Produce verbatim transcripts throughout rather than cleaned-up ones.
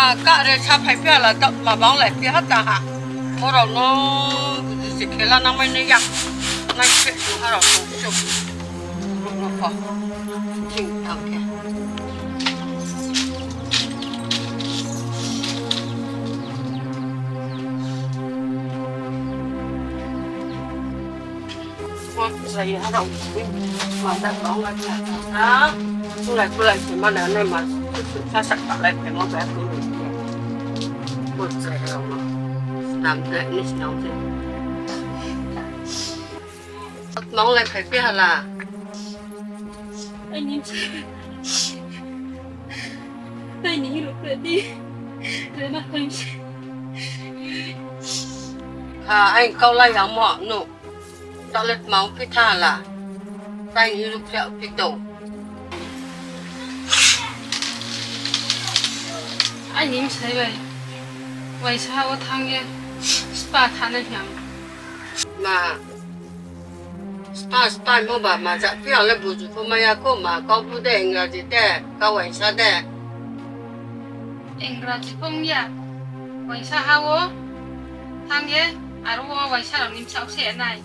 A, kare sa phai phi hala, ma bang lai phi ha ta ha. Borao no buji se khela nang mai nai ya. Nai se ha rao tong se. Rao no pho. Jing thang khe. Bo chrai ha rao ni ma da bang la kha. Ha? Chulai chulai se ma na nai ma. Sa sa ka lai phe mo ba ku ni. Bo chrai ha rao ma. Snam de ni snam de. Nang lai phai phi hala. Aini, aini hiruh kre di. Re ma phai se. Ha, ai kau lai yang mo, no. Taoh le tma ong phi tha la. Tai ni ruh phiah phi tong. Aini bsai bai. Waisa ha wo thanng ye. Spa thanai hing. Ma. Spa, spa mo ba ma ja phi ang le buju pho mai ya kho ma. Kau bu de, Engraji de, kau waisa de. Engraji pho ong ya. Waisa ha wo thanng ye, aro wo waisa rao ni bsaoh se nai.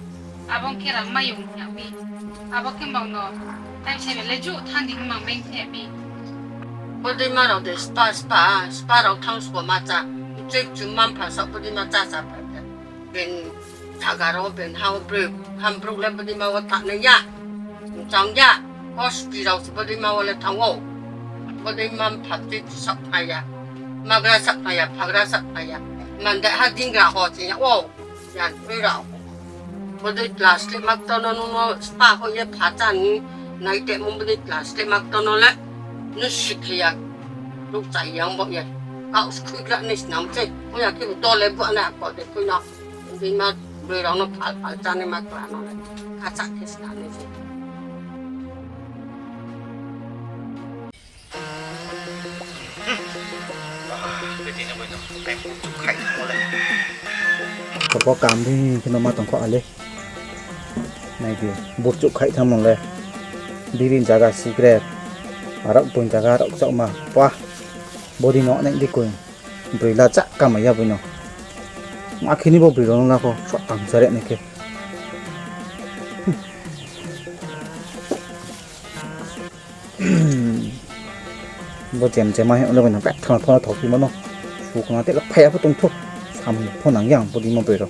Abo ong khe rang mai yong ya mi. Abo khe bang no, tai se le ju thanng di mang beng the mi. Bodei ma rao de spa, spa, spa rao thanng sbo ma cha. Chik chu ma mpha sa bodei ma cha sa pha de. Ben thaga rao, ben ha wo broi, ham brouh le bodei ma wo thanai ya. Mchang ya, hospi rao se bodei ma wo le thanng ou. Bodei ma mpha chik chu sa pha ya. Magra sa pha ya, phagra sa pha ya. Mande ha dingra ho se ya ou. Yan tui rao. Bodei class le mak tono nung no spa ho ye pha cha ni nai te mo bodei class le mak tono le. Nu si khe ya. Tuk cha yang bo ye. Kau skhui gra ni snam se. Ko ya ki to le bu ana ko de tui no. Bodei ma broi rao no phal phal cha ni ma kla no le. Ka cha khe snam ni se. Koko kam di kheno ma tong kho ale. Nai di, burchouh khai thanng no le. Biri ni zaga cigarette. Arok boi ni zaga arok chaohma. Pah. Body no nai di koi. Broi la chah kamai ya boi no. Ma khe ni bo broi rao no la kho. Sotang jare nai khe. Bo jem jem ma hing le bai no pet thang pho no thok phi ma no. Su khna te la phai ya pho tong tho. Sam pho nang yang bo di mo broi rao.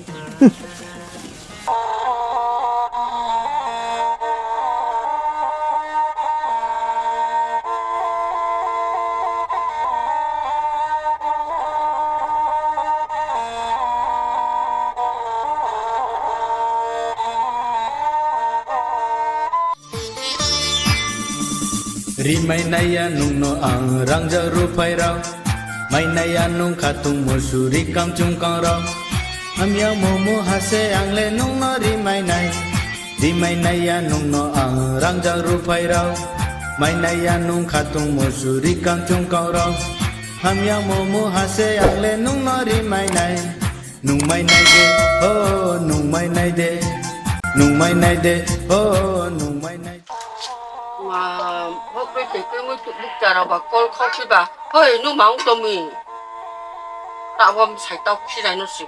Ri mai nai ya nung no ang rangjak ruhphai rao. Mai nai ya nung khatung musuri kangchung kang rao. Hamya momo ha se ang le nung no ri mai nai. Ri mai nai ya nung no ang rangjak ruhphai rao. Mai nai ya nung khatung musuri kangchung kang rao. Hamya momo ha se ang le nung no ri mai nai. Nung mai nai de, oh, nung mai nai de. Nung mai nai de, oh, nung mai nai de. Ma, bo khe khe khe mui tu bukcha rao ba kol khau si ba. Hoi, nung ma ong tong mi. Ta wo bsai tau khirai no si.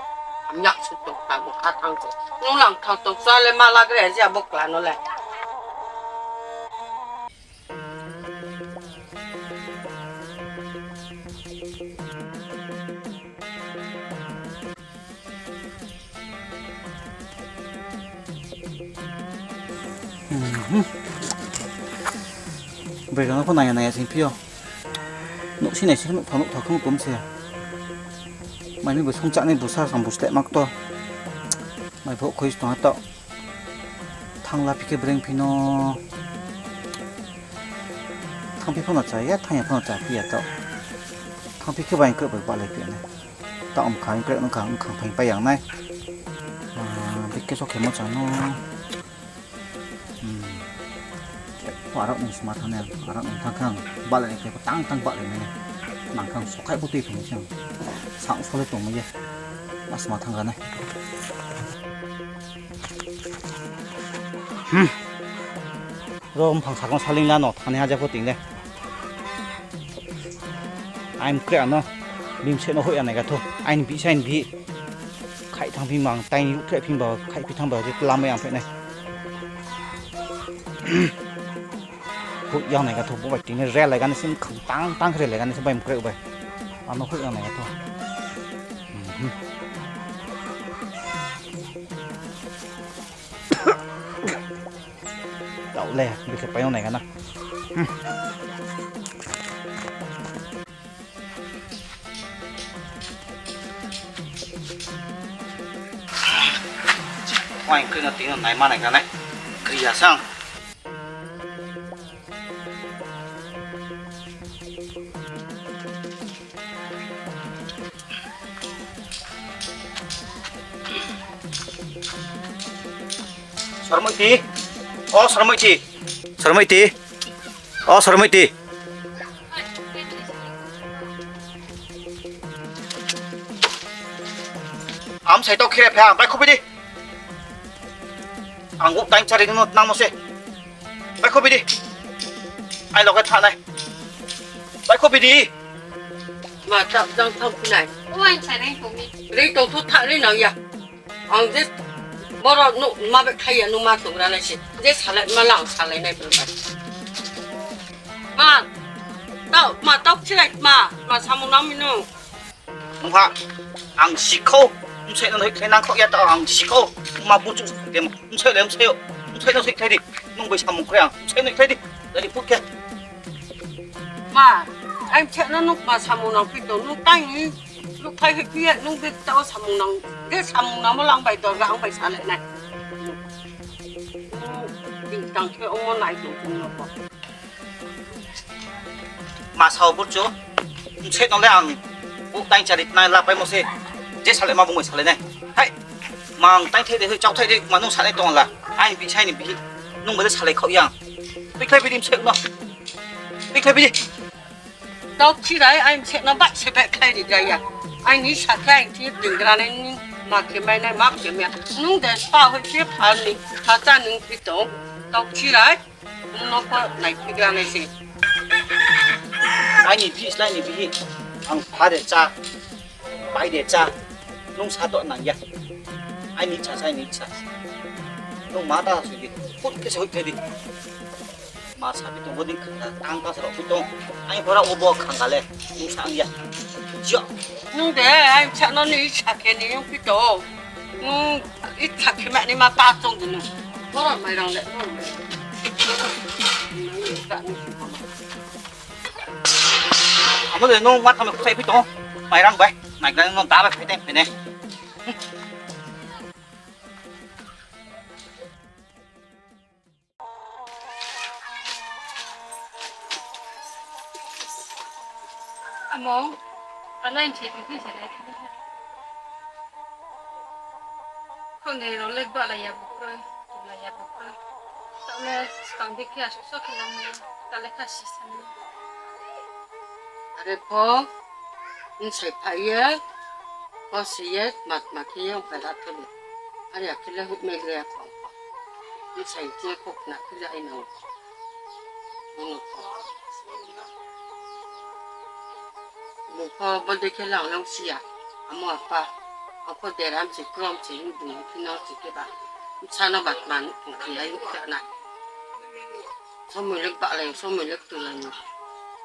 Hamya si tong ta bo kha thanng se. Nung lang thao tong sa le ma la gre je abo kla no le. Broi rao no pho nai ya nai ya sing phi yo. Nouh si nai si nouh thao nouh thao khe tom se. Mai mi bo sung chá nai bo sa sang bo sleh mak to. Mai pho khoi tong ha taoh. Thanng la phi khe breng phi no. Thanng phi pho no cha ya, thanng ya pho no cha phi ya taoh. Thanng phi khe bai kroi bai bahlai phi ya nai. Taoh mkhang kroi mkhang mkhang phai pai yang nai. Ah, bikhe so khe mo chang no. Hmm. Pho arak nung sma thanng nai, arak nung thanng khe ang bahlai ni khe pho tang tang bahlai nai. Nang khe ang sokhai pho tui phung khe ang. Sang sole tongmai ye. Ma sma thanng ra nai. Hmm. Ro mphang sakong saling la no thanai ha je pho ting le. Aim kre ano. Bini bsaih no hoih ya nai ga thou. Aini bihih, aini bihih. Khaih thang phi mang, taini ruhkhleh phi ba, khaih phi thang ba, je lamai ang phaih nai. Hoih ya nai ga thou, bo bai tini rel lai gani se, khang tang tang rel lai gani se bai mkreh bai. Ano hoih ya nai ga thou. Mhm. Taoh le, bikhe pai ong nai gana. Hmm. Waing kri no tini no naima nai gana. Kri ya sang. Sormoiti. O Sormoiti. Sormoiti. O Sormoiti. Am sai to khire pha, bai khubi di. Ang bo time chari no nangmo se. Bai khubi di. Ai loge thanai. Bai khubi di. Ma chap jang thang phi nai. Oi, sai nai khubi. Ri tong thu tha ri nang ya. Ang je boro no ma be khai ya, no ma tong ra nai se. Je salai ma lang salai nai bai. Ma. Tau, ma tau chilai ma. Ma samung nang mi no. Nungha, ang sikhou, bsai no hoih khe nang khou ya ta ang sikhou, ma buchu de, bsai le bsai yo, bsai no hoih khe di, nung bai samung khe ang, bsai no hoih khe di, dari put khe. Ma, ai bsai no nung ma samung nang phi tong, nung tang ni, nung thai hoih phi ya, nung de tao samung nang, de samung nang mo lang bai dor ga ang bai sa le nai. Nung, ding tang khe omo nai tong tong no ko. Ma sao burchu, bsai no le ang bo time chari tnai la paimo se, je salai ma bung bai salai nai. Hai, mang time thai de, hoi chau thai de, ma nung salai tong la. Aini bihih, aini bihih, nung bai le salai khau yang. Tuikhlai bidi bsai no. Tuikhlai bidi. Tau chirai, aini bsai no bai se bai khlai ri jaya. Aini sa khe aini thi dinggra nai ni ma khe mai nai ma khe mai. Nung de spa hoi khe pha ni, pha cha nung phi tong. Tau chirai. Nung no pho naiphigra nai se. Aini bihih, aini bihih. Ang pha de cha, bai de cha. Nung sa to nang ya. Aini cha, aini cha. Nung ma ta sui di. Put khe se hoih khe di. Ma sa phi tong bo ding khangga, tang ta sa rao phi tong. Aini pho rao bo khangga le. Nung sa ang ya. Jo. Nung de, aini sa no ni sa khe ni nung phi tong. Nung itha khe ma ni ma pa tong di nung. Boro mairang le, boro mairang. Amo de nung ma tang khusai phi tong. Mairang bai. Mairang nung da bai phai teng phai ne. Amo, alai se tong phi se nai. Khonai rao le gbahlai ya bo kroi, tulai ya bo kroi. Taoh le skang di khe asuh so khe nang nai, ta le kha si sa nai. Are pho, bsai phai ye, kose ye, tma tma khe ye ongphai ra thou le. Are ya khe le hoih mai le ya khong. Bsai khe kho khna khe le ai nang. Bung pho bodei khe lang lang si ya. Amo apa. Ang pho deram se, krom se, hing bung phi nang se khe ba. Bsa no ba tma nuh phung khe ya, hing khe na. Somoi le gbahlai, somoi le tulai no.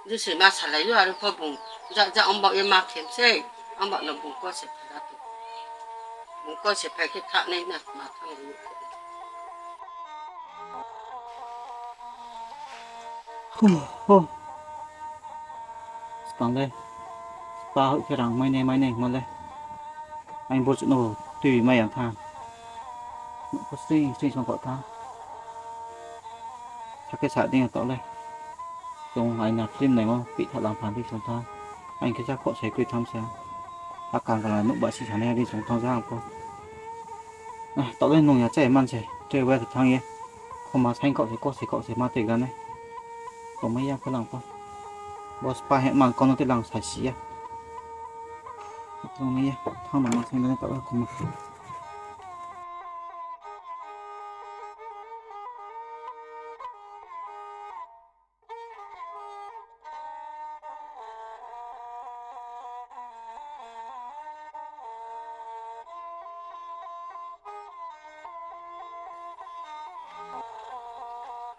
Jese ma salai yo, are pho bung. Ja, ja, ong baoh ye ma khem se. Ong baoh no bung kose phai ra tong. Bung kose phai khe thanai na, ma thanng yo. Huh, huh. Skang le, spa hoih khe rang mai nai, mai nai hingmo le. Aini burchuh no tui mai yang tha. Nouh pho sring sring song kho tha. Sa khe sa dei taoh le. Chung aina film naimo pih tha lang phan di song tha. Aini khe sa kho sai kroi tham sa. Akang kala nouh ba si sanai di song tha sa ang pho. Ah, taoh le nung ya chai man se, tre wa se thanng ye. Khoma saing khaoh se, kose khaoh se, ma tei gra nai. Tongmai ya khe lang pho. Bo spa he man kau no tei lang sa si ya. Tongmai ya, thanng no ma saing gra nai taoh le khoma.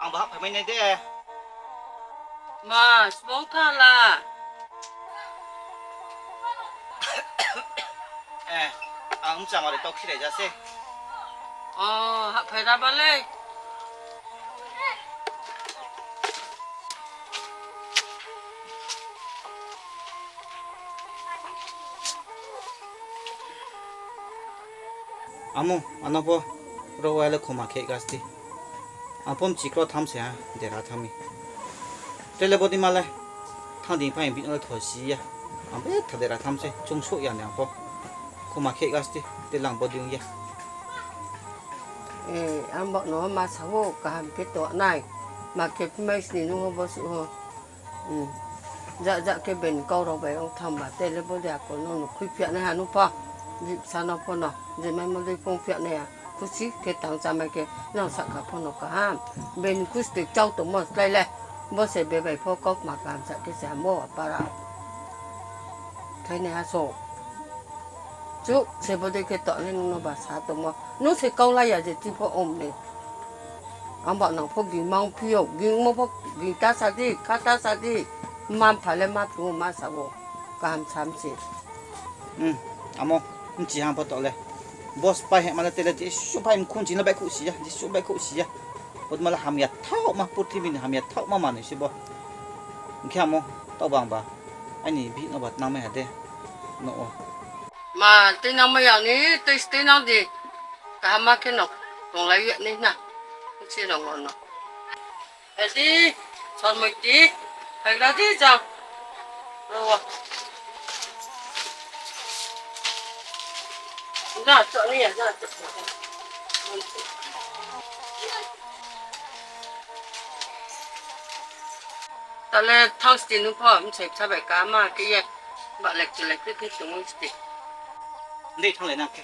Ang bo hahphai mai nai de. Ma, sbo tha la. Eh, ang mchama le tau khirai ja se. O, hahphai ra ba le. Amo, ano pho, ro wa le khoma khe gasti. Ang pho mchi kro tham se ha, dera tham mi. Tre le bodi ma le, thang ding phai bihih no le thoisi ya. Ang betha dera tham se, chung souh ya ni ang pho. Khoma khe gasti, tre lang bodi ong ya. E, ang bo no ma sa wo, kaham khe to nai. Ma khe phimai sni nung ho bo suh ho. Ja, ja khe bini kau rao bai ong thangba, tele bo de ako no no khuiphi ya nai ha nung pho. Bsa no pho no, je maimo dei phong phi ya nai ha. Khusi khe tang chámai khe nang sahka pho no kaham. Bini khusi toi chau tongmo slái le. Bo se be bai pho kautma kaham sa khe se hamo apara. Thainai ha so. Chuh, se bodei khe tongnai nung no ba sa tongmo. Nung se kau la ya je chi pho om ni. Ang ba nang pho ging mang phi yo, gingmo pho ging ta sa di, kha ta sa di. Mma-mpha le ma phi ou ma sa ou. Kaham sam se. Amo, mchi hang pho to le. Bo sphái hema le tele Jisu phai mkhun ching le baihkhouh si ya, Jisu baihkhouh si ya. Bodei ma le hamya thaohma, purthimbi ni hamya thaohma manoi se bo. Hing khe amo, taoh bangba, aini bihih no ba tnangmai ha de, no o. Ma, tuinangmai ya ni, tui se tuinang di. Kaham ma khe no, tonglai ye nai na. Nsi rong no. Adi, sormoi ti, haigra di jang. Ro wa. Na, to ni ya, na, to. Ta le thanng sti nung pho, msai bsa bai kama khe ye. Ba lek chelek khe khe tongmo sti. Dei thannglai nang khe.